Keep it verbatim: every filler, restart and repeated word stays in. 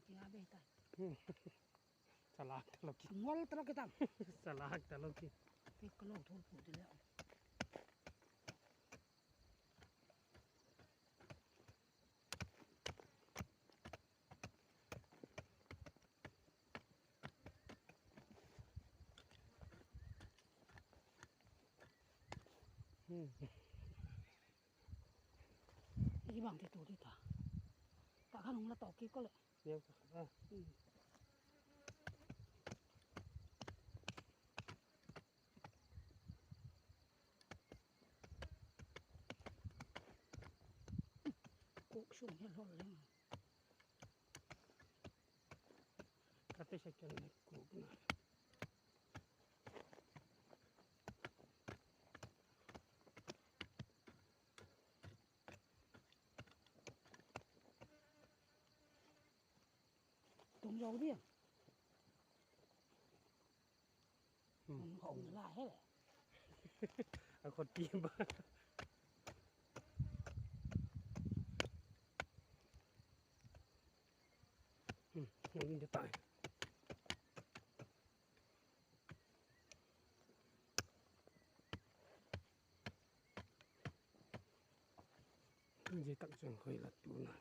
Ki a be ta. Salak ta lo ki. Ngol ta lo ki tam. Salak ta lo ki. Te ka lo tho phu ti le. Hi bang ti tu ti ta. Ta khan hung la tawk kik ko le. Kuk sung hi lol leng. Ka te second le kuk na. Tung zo dia. Hung hong la he. A khot ti ba. Hung de tai. Zia tak chun khoi la tu na.